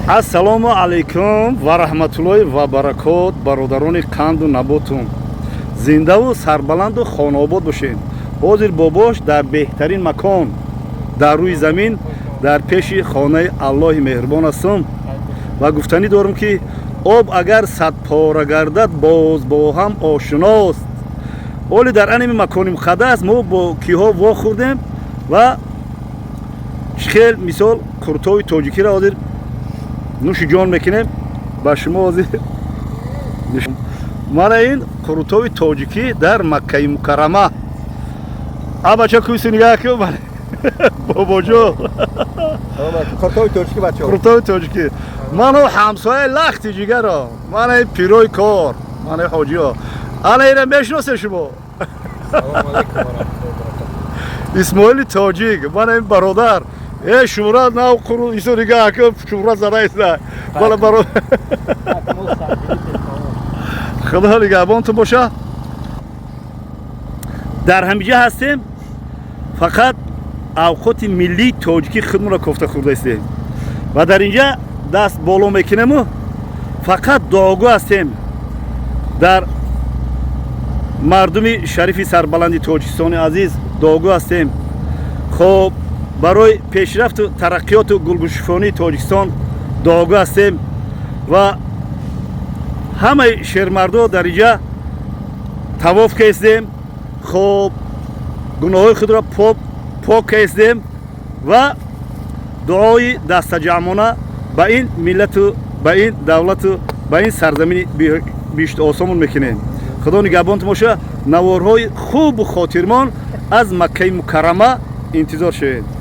Ассалому алайкум ва раҳматуллоҳи ва баракот, бародарони қанду наботум, зиндаву сарбаланду хонаобод бошед. Ҳозир бобош дар беҳтарин макон дар рӯи замин, дар пеши хонаи Аллоҳи меҳрубон ҳастум ва гуфтанӣ дорам, ки об агар садпора гардад, боз бо ҳам ошиност. Оле дар анами макони муқаддас мо бо киҳо вохӯрдем ва хел мисол қуртоби тоҷикиро ҳозир нӯши ҷон мекунем ба шумо. Ҳозир мана ин қурутоби тоҷикӣ дар Маккаи Мукаррама. Абача, кӯси нигаҳ кун, бобоҷо. Қуртоби тоҷикӣ, бачаҳо. Қурутоби тоҷикӣ. Ману ҳамсояи лахти ҷигаро, мана ин пирои кор, мана ҳоҷиҳо, ана ина мешиносе шумо. Исмоили тоҷик, мана ин бародар. Э, шӯҳрат нав қуру исо, нигаҳ кун, шӯҳрат зада иста. Бала, бародар, Худо нигаҳбонтон боша. Дар ҳамиҷа ҳастем, фақат авқоти миллии тоҷикӣ худмонро кофта хӯрда истем ва дар инҷа даст боло мекунему фақат дуогӯ ҳастем. Дар мардуми шарифи сарбаланди Тоҷикистони азиз дуогӯ ҳастем. Хоб, барои пешрафту тараққиёту гулгушифонии Тоҷикистон дуогӯ ҳастем ва ҳамаи шермардо дар инҷа тавоф кестем. Хоб, гуноҳҳои худро пок кестем ва дуои дастаҷамъона ба ин миллату ба ин давлату ба ин сарзамини биҳиштосомон мекунем. Худо нигаҳбонтон боша. Наворҳои хубу хотирмон аз Маккаи Мукаррама интизор шавед.